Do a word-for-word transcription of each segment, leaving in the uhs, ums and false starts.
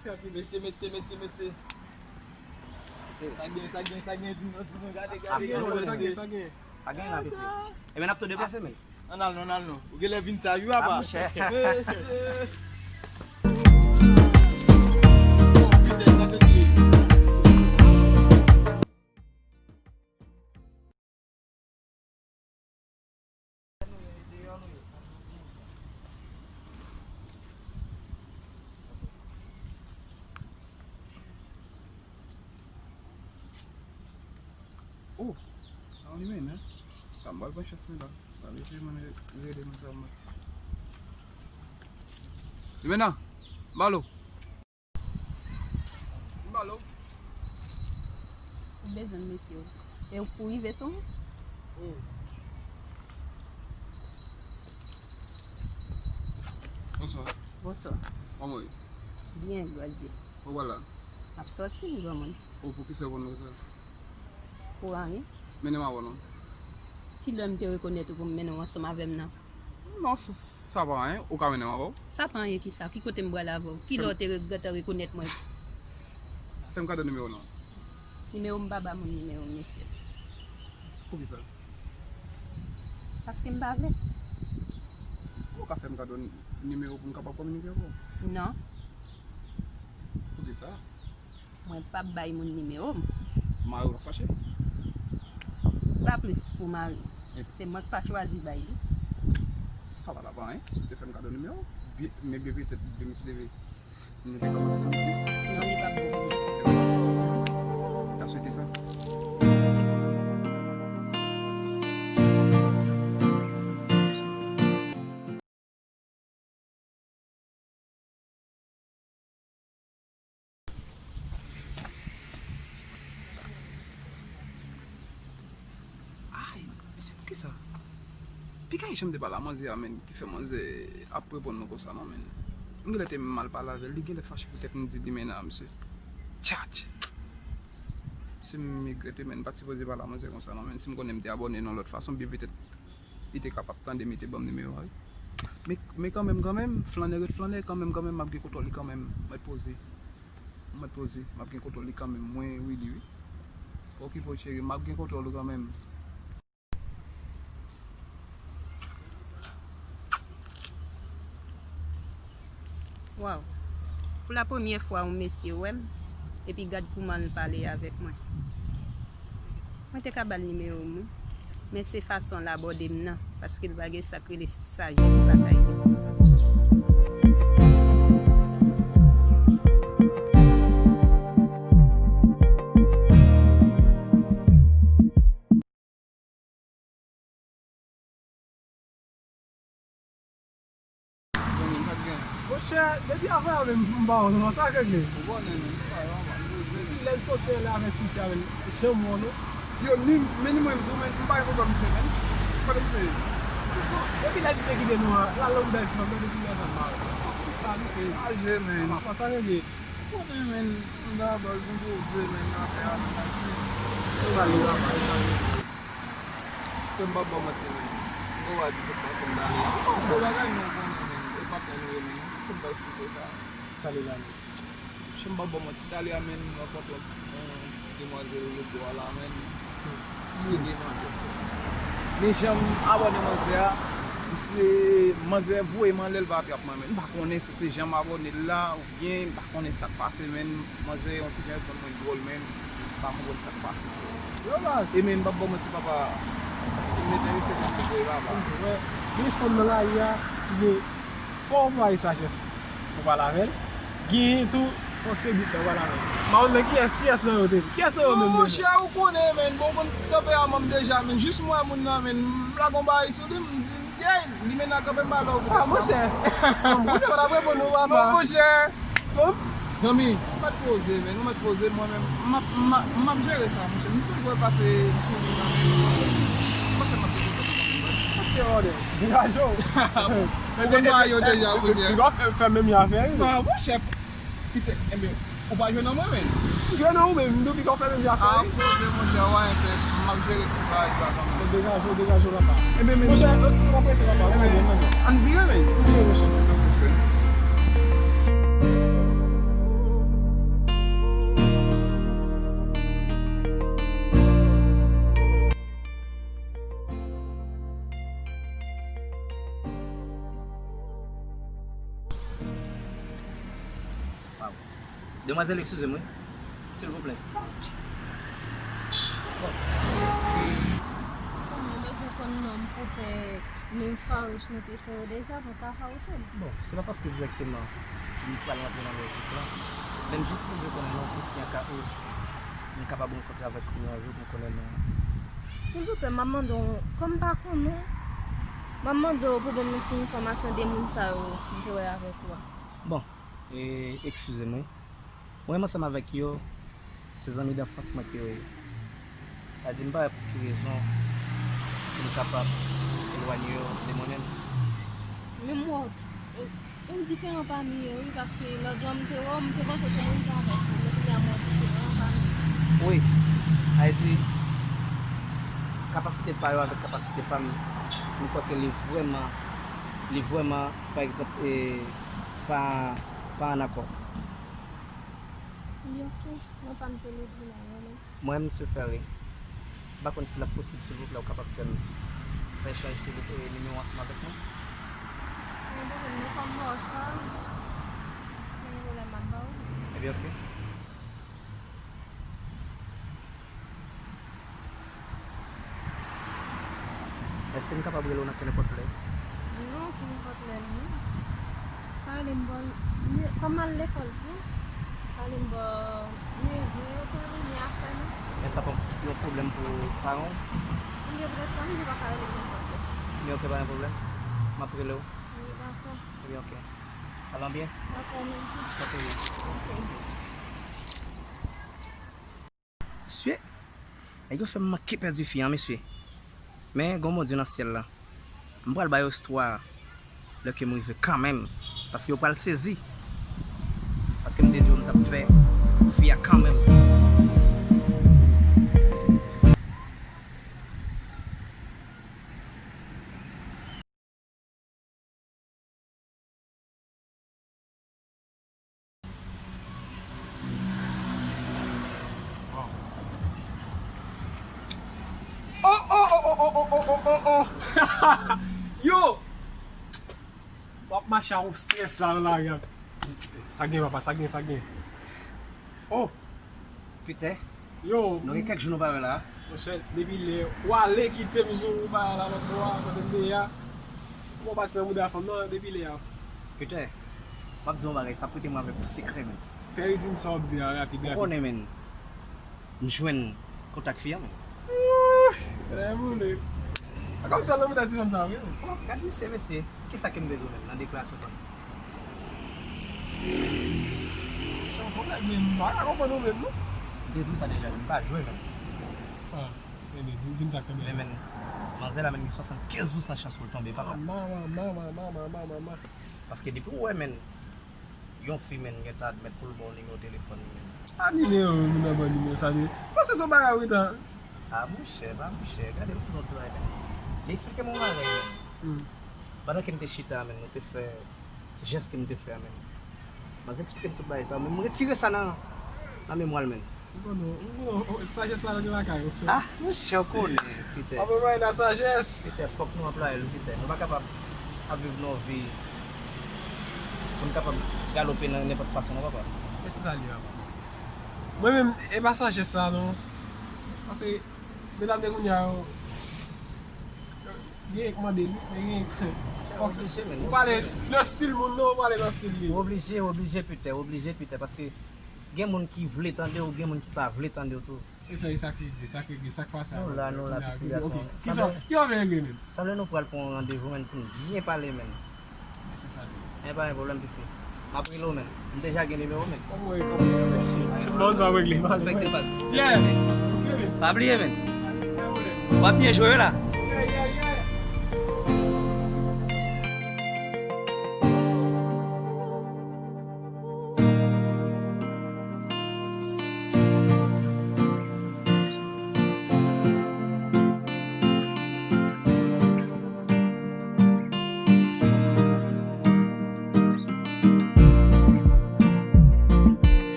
Mesye, mesye, mesye, mesye. Sa gen, sa gen, sa gen, di nou, di nou, gade, gade, gade, mesye. Sa gen, sa gen. Ebyen, n ap tou deplase, men. Ann al non, ann al non. Ou genlè vin sa wi, apa. Mesye. Oh, sa yon limena. Sa m pral pran chans mwen la. Sa vle di mwen rele mwen sa mwen. Limena, balo. M pale w. Ou bezwen m, mesye. E ou pou rive sou mwen? Oh. Bonswa. Bonswa. Kòman w ye? Byen, gras Dye. Ou pral la? M ap sòti, granmoun. Oh, poukisa w pran konsa? Pou anyen. Mennen m avè w non. Kilè m te rekonèt ou pou m mennen w ansanm avè m nan? Non, sa, sa pa anyen. Ou ka mennen m avè w. Sa pa anyen kisa? Ki kote m pral avè w? Kilè w te re-, gentan rekonèt mwen? Fè m kado nimewo w non. Nimewo m pa ba moun nimewo m, mesye. Poukisa? Paske m pa vle. Ou ka fè m kado n-, nimewo w pou m kapab kominike avè w? Non. Poukisa? Mwen p ap bay moun nimewo m. Mari w ap fache? Pa plis pou mari m. Se mwen k pa chwazi bay li. Sa pa t ap anyen si w te fè m kado nimewo w. Byen, men byen petèt demen si Dye vle, nou te kapab zanmi plis. Non, li p ap bon pou mwen. M ta swete sa. Ay, mesye, poukisa? Piga e janm te pale a manzè a, menn, ki fè manzè ap reponn nou konsa, non, menn. M genlè te mal pale avè l, li genlè fache poutèt m di limena a, mesye. Tchatch! Mesye, m regrete, menn, m pa t sipoze pale a manzè konsa, non, menn. Si m konnen m te abòne nan lòt fason, byen petèt li te kapab tande m, li te ban m nimewo a, wi. Men, men kanmenm, kanmenm, flannè ret flannè, kanmenm, kanmenm, m ap gen kontwòl li kanmenm. M ret poze. M ret poze. M ap gen kontwòl li kanmenm. Mwen, wi, li, wi. Pa okipe w, cheri. M ap gen kontwòl ou kanmenm. Waw. Pou la premyè fwa, yon mesye wè m, epi gad kouman l pale avèk mwen. Mwen te ka ba l nimewo m, wi. Men se fason l abòde m nan, paske l pa gen sa k rele sajès lakay li. Monchè, depi avan yè menm m pa wè w non, sa k regle? Ou konnen, men, m pa wè w, m poze, men. Depi lè l soti anlè avèk piti a, men, janm wè w non. Yo, ni, men ni mwen menm tou, men, m pa gen pwoblèm misye, men. Kote misye ye? Depi lè misye kite nou an, l al nan bèl ti fanm nan, depi lè sa m pa wè l. Sa misye ye? Chaje, men. Apa, sa k regle? Ou konnen, men, m ta baz m poze, men, atè a, men, la, se. Sa li la, bay, sa li. Frè m, m p ap ba w manti, men. M gen yon bagay ki sot pase m talè a. Se yon bagay nou konnen, men. E patnè nou ye, men. Se m pa eksplike w sa. Sa li la, men. Frè m, m p ap ba w manti, talè a, men, m rankontre yon ti, yon ti demwazèl Wodo a la, men. Se demwazèl, frè. Men jan m abòne manzè a, se manzè voye m anlè l pa trap mwen, men. M pa konnen si se jan m abòne l la, byen, m pa konnen sa k pase, men manzè yon ti jan reponn mwen dwòl, men m pa konprann sa k pase, frè. Yo, baz. E men, m p ap ba w manti, papa. M enterese nan manzè, papa. Gen fanm nan lari a, ki gen fò ou pale sajès, ou pale avè l. Gen tou, fòk se bit la, ou pale avè l. M pa konn nan kiyès, kiyès nan yo te. Kiyès nan yo menm te? Monchè, ou konnen, men, bon, moun kanpe a manm deja, men, jis m wè moun nan, men, m lage yon bagay sou li, m di, Yey, limena kanpe m pale w poutèt sa. Ah, monchè. Monchè, pa t ap reponn ou, papa. Non, monchè. Fanm? Zanmi, ou mèt poze, men, ou mèt poze, mwen menm, m ap, m ap, m ap jere sa, monchè. M toujou wè pase souri nan men nou. Monchè, m ap jere sa. Monchè, degaje w. Ou konn bagay yo deja, monchè. Piga w fè, fè menm jan afè, wi. Non, monchè. Kite, enben, ou pa jwe nan mwen, men. M jwe nan ou, men m tou piga w fè menm jan afè, wi. Ah, poze, monchè, w a enpè, m ap jere ti bagay sa kanmenm. Degaje w, degaje w, papa. Enben, men. Monchè, m ap prese, papa. Enben, ann vire, men. Vire, monchè. Ann vire. Demwazèl, eskize m, wi. Silvouplè. Kòman w bezwen konn non m pou fè menm fawouch nou te fè yo deja, pou w ka fawouche m? Bon, se pa paske dirèkteman m pral rantre nan lojik lan, men m jis bezwen konnen non pou si an ka ou m kapab rankontre avèk ou yon jou pou m konnen non an. Silvouplè, m ap mande w, kòm m pa konnen w, m ap mande w pou ban m yon ti enfòmasyon de moun sa yo m te wè avèk ou a. Bon, e, eskize m, wi. Mwen menm ansanm avèk yo, se zanmi danfans mwen ke yo ye. Sa di m pa wè pou ki rezon pou m kapab elwanye yo de mwen menm. Men m wè w, ou, ou diferan pami yo, wi, paske lòt jou an m te wè w, m te panse w te menm jan avèk yo, men kounye a m wè w diferan pami yo. Wi, sa vle di, kapasite pa yo avèk kapasite pa m, m kwè ke li vrèman, li vrèman, pa egzanp, e, pa, pa ann akò. Li oke. Non pa m se Loudjina, wi, men. Mwen, Mesye Ferry. M pa konn si l ap posib, silvouplè, ou kapab fè m fè echanj, silvouplè, nimewo ansanm avèk mwen? Gen pwoblèm non, kòm m wè w saj, pa gen pwoblèm, m ap ba w li. Ebyen, oke. Èske m kapab rele w nan kenenpòt lè? Non, kenenpòt lè non. Ka rele m bò, kòm m al lekòl tou, ka rele m bò nevè, ou pa rele m aswè non. Men sa pa yon pwoblèm pou paran w? Ebyen, poutèt sa, m di w pa ka rele m nenpòt lè. Men oke, pa gen pwoblèm. M ap rele w. Wi, dakò. Ebyen, oke. Alò byen? Dakò, men. Oke. Oke. Mesye, nèg yo fè m manke pèdi fi an, mesye. Men, gon Bondye nan syèl la. M pral ba yo istwa a lè ke m rive kanmenm. Paske yo pral sezi. Paske m te di yo m t ap fè fi a kanmenm. Oh, oh, oh, oh, oh, oh, oh, oh, oh. Yo! W ap mache ak yon strès la nan lari a. Sa gen, papa, sa gen, sa gen. Oh! Pete. Yo, nou gen kèk jou nou pa wè la. Monchè, depi lè w ale kite m sou bagay la, lòt bò a, kote m te ye a. Ou pati nan bouda fanm nan depi lè a. Pete, m ap di yon bagay, sa pote mwen avèk yon sekrè, men. Fè ridin sa w ap di a rapid, rapid. Ou konnen, men. M jwenn kontak fi a, men. Ooh, lè boule. A kòm sa nan bouda ti fanm sa, wi. Oh, gad misye, mesye. Kisa ke m bezwen menm nan deklarasyon pa m? Chans ou nèg, men m pa ka konprann ou menm, non. M te di w sa deja, men m pa jwe menm. Ah, men, men, di, di m sa k tonbe. Men, men, manzè la menm gen swasannkenz pousan chans pou l tonbe, papa. Mama, mama, mama, mama, mama. Paske depi w wè, men, yon fi, men, gentan admèt pou l ba w nimewo telefòn li, men. A nimewo, moun nan ban nimewo sa, men. Panse se yon bagay, wi, tan. A, monchè, pa monchè, gade m fè yon ti bagay, men. Li eksplike m yon bagay, men. Hmm. Pandan ke m te chita, men, nou te fè jès ke m te fè a, men. Manzè eksplike m tout bagay sa, men m retire sa nan, nan memwa l, men. M konnen, m konnen, o, sajès la gen lakay ou. Ah, monchè, w konnen, Pete. Apre mwen nan sajès. Pete, fòk nou anplwaye l, Pete. Nou pa kapab ap viv nan yon vi pou n kapab galope nan nenpòt fason, non, papa. E se sa l ye, papa. Mwen menm, e pa sajès la, non. Paske, medam de kounye a yo, gen kòmande, men gen, fòk se, ou pale nan stil moun, non, ou pale nan stil li. Ou oblije, ou oblije, Pete, ou oblije, Pete, paske gen moun ki vle tande w, gen moun ki pa vle tande w tou. E fè, e sa k regle, sa k regle, sa k pase a. Nou la, nou la, pitit gason. Kisa, ki w vle regle menm? Sanble nou pral pran yon randevou, men, pou n byen pale, men. E se sa l ye. E pa gen pwoblèm, pitit. M ap rele w, men. M deja gen nimewo w, men. Kòman w ye, kòman w ye, mesye? Tout bon, sa w regle, pa gen pwoblèm. Respekte baz. Yeah. Respekte. Pa bliye, men. W ap byen jwe wi la. Yeah, yeah, yeah.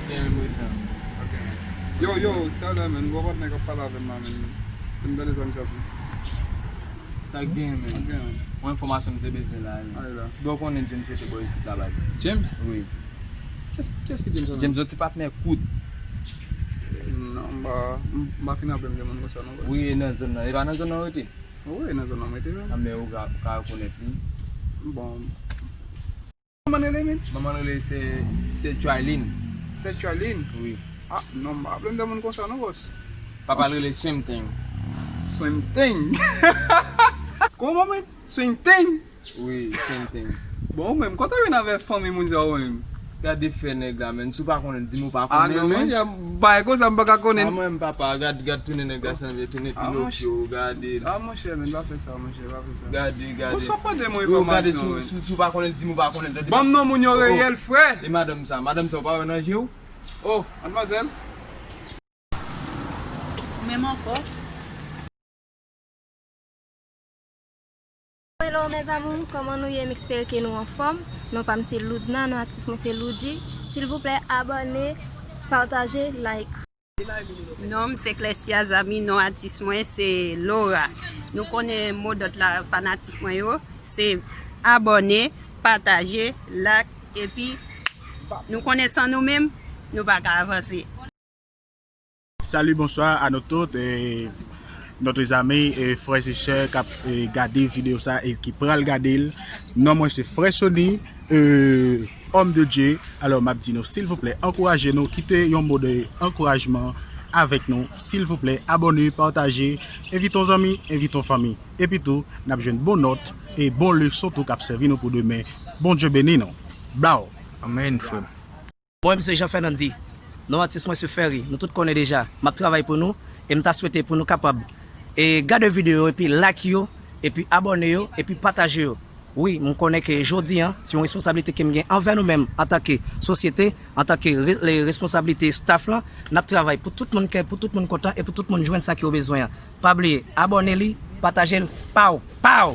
Gen reprezan. Ok, man. Yo, yo, talè, man, gwo patnè k ap pale avè m la, man. Fè m tande sa misye ap di. Sa k gen, man? Sa k gen, man? Yon enfòmasyon m te bezwen la, man. Ale la. Bon, w konnen James se te bò isit la, baz. James? Wi. Kiyès, kiyès ki James sa, man? James, yon ti patnè kout. Non, m pa, m, m pa fin raple m de moun konsa, non, baz. Wi, e nan zòn nan. E pa nan zòn nan w rete? Wi, nan zòn nan m rete, man. A, men ou ka, ou ka rekonèt li. Bon. Kòman l rele, menm? Manman l rele se, se Tchaylin. Se Tchaylin? Wi. Ah, non, m pa raple m de moun konsa, non, bòs. Papa l rele Swimting. Swimting? Kòman, menm? Swimting? Wi, Swimting. Bon, ou menm, kote w vin avè fanmi moun sa yo, menm? Gade fè nèg la, menm. Si w pa konnen, di m ou pa konnen, menm. Ah, non, monchè, bay konsa, m pa ka konnen. Ah, mwen, papa, gad, gad tounen nèg la, sanble tounen Pinokyo, gade. Ah, monchè, men pa fè sa, monchè, pa fè sa. Gade, gade. Bon, sa pa de mwen enfòmasyon, si, si, si w pa konnen, di m ou pa konnen, tande. Ban m non moun yo reyèl, frè. E madanm sa, madanm sa, ou pa wè nan je w? Oh, madmwazèl. Ou menm ankò? Hello mes amours, kòman nou ye? M espere ke nou anfòm. Non pa m se Loudna, non atis mwen se Loudji. Silvouplè, abòne, pataje, like. Non m se Clessia Zami, non atis mwen se Laura. Nou konnen modòd la fanatik mwen yo, se abòne, pataje, like, epi nou konnen san nou menm, nou pa ka avanse. Salut, bonsoir à nous toutes, et nos amis, et frères et sœurs k ap, e, gade videyo sa e ki pral gade l. Non mwen se Frè Sony, e, Homme de Dieu. Alò, m ap di nou, silvouplè, ankouraje nou, kite yon mo de ankourajman avèk nou. Silvouplè, abòne, pataje, envite yon zanmi, envite yon fanmi. Epi tou, n ap jwenn bon nòt e bon leson tou k ap sèvi nou pou demen. Bondye beni nou. Blaw! Amèn, frè m. Mwen, m se Jean Fernandy. Non atis mwen se Ferry. Nou tout konnen deja. M ap travay pou nou e m ta swete pou nou kapab, e, gade videyo yo epi like yo, epi abòne yo, epi pataje yo. Wi, m konnen ke jodi a, se yon responsablite ke m gen anvè nou menm antanke sosyete, antanke re-, le responsablite staff lan. N ap travay pou tout moun kè, pou tout moun kontan e pou tout moun jwenn sa ke yo bezwen an. Pa bliye, abòne li, pataje l, pow, pow!